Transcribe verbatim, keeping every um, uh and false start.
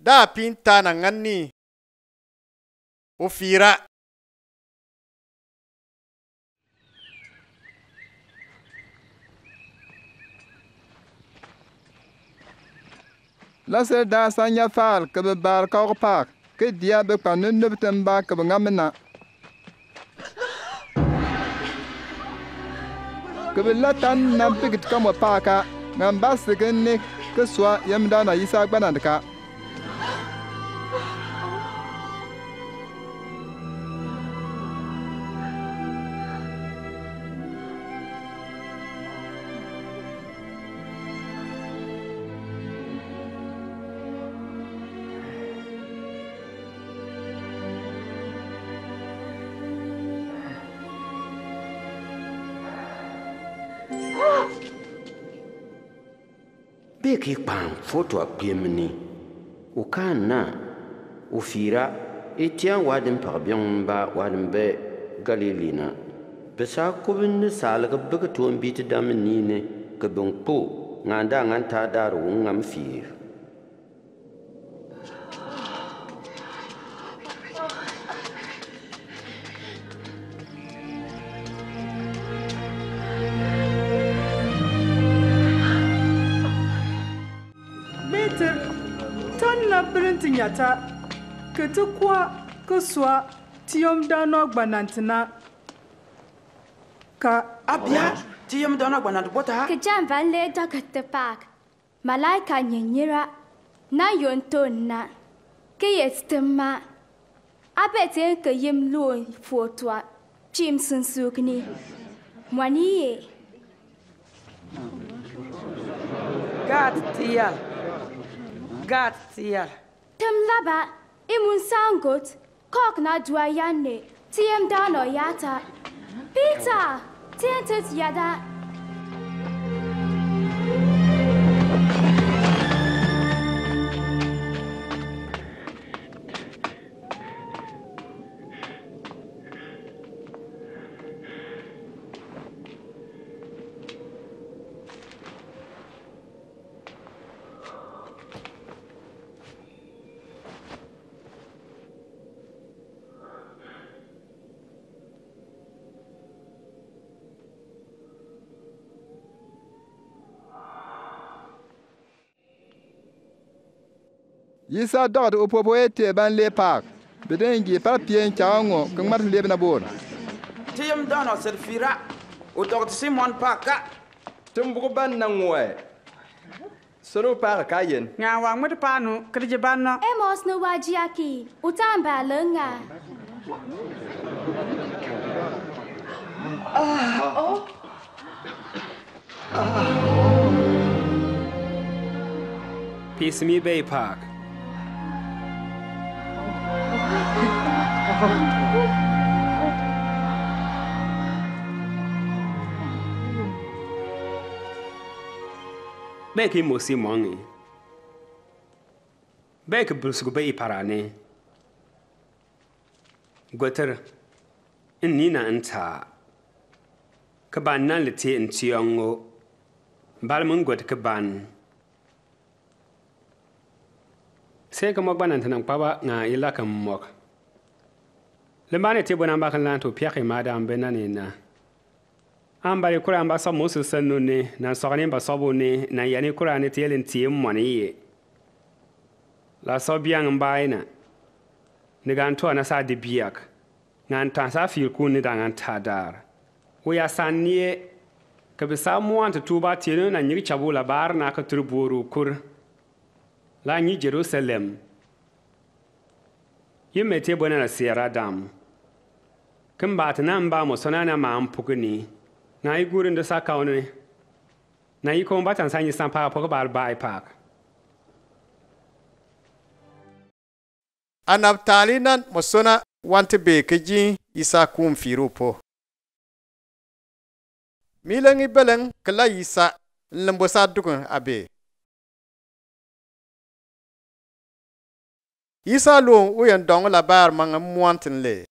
ta pinta na nganni. Ofira. Lasel da sa nya fal kǝ bǝ bar kawk pak kǝ dia bǝ kpa nunub tǝmba kǝ bǝ ngam na. Kǝ bǝ latan na bǝgǝt ka mwa pak a ngam ba sǝgǝn ni kǝ swa yamda na Isa gbanan ka. Bek i kpaŋ foto a kpiem ni. U kaa na, u fira, i tiaŋ wa dimpag biaŋ mba wa dimbe Galili na. Besa kubin ni saalǝg bǝg toon biti dam ni ni kǝ bǝŋ kpo ŋanda ŋan ta dar wungam fir. Mete, tɔn na birin ti nyata, kete kwa, kǝ swa, ti yom dano gbananti na. Ka abia, ti yom dano gbananti bota. Kǝ jan van le dɔkǝt ti pak. Malaika nyinyira na yon ton na kǝ yet tǝmma. Abet en kǝ yim luon fotua pim sunsuk ni. Mwani ye. Gat tial. Gat tial. Tǝm laba, i mun sangot. Kok na dua yane, ti yem dano yata. Peter, ti en tet yada. Isa dɔgɔt u popo ete ban le pak. Beden gi par pien cha ŋo kǝ ŋmat leb na bor. Ti yem dano sed fira. U dɔgɔt Simon pak ka. Tǝm buk ban na ŋoe. Sonu pak ka yen. Nga wa ŋmut panu kǝdji ban no. Amos no wa jiaki. U tamba lǝnga. Pis mi bei pak. Bek i mosi mɔŋi. Bek bulsuk bei parane. Gwetǝr, ǝnni na ǝnta. Kǝ ban nan lǝte ǝntiɔŋ ŋo. Bal mǝn gwet kǝ ban. Se kǝ mɔk banan tǝnam kpaba ŋa ila kǝ mɔk. Lǝmbane te bɔnam bakǝn lan to piak i madam benane na. Ambali kura amba sɔb Moses sǝnnuni, nan sɔgani mba sɔbuni, nan yani kura ni tiyelin tiyem mɔni ye. La sɔb biang mba ina. Ni gan tua na sa di biak. Ngan tan sa fil kun ni dangan tadar. Wo ya san ni ye. Kǝ bisa muan tutuba tiyenu na nyik chabu la bar na kǝ turboru kur. La nyi Jerusalem. Yim mete bwena na sierra dam. Kǝmba tǝna mba mosona na ma mpukuni. Na i guri ndo sa kauni. Na i komba tan sa nyi sampa pok bar bai pak. Anabtali nan mosona wanti be kǝji Isa kum firu po. Mileng i beleng kǝla Isa nlǝmbo sa dukun abe. Isa luŋ uyen dɔŋ la bar maŋ muan tǝnle.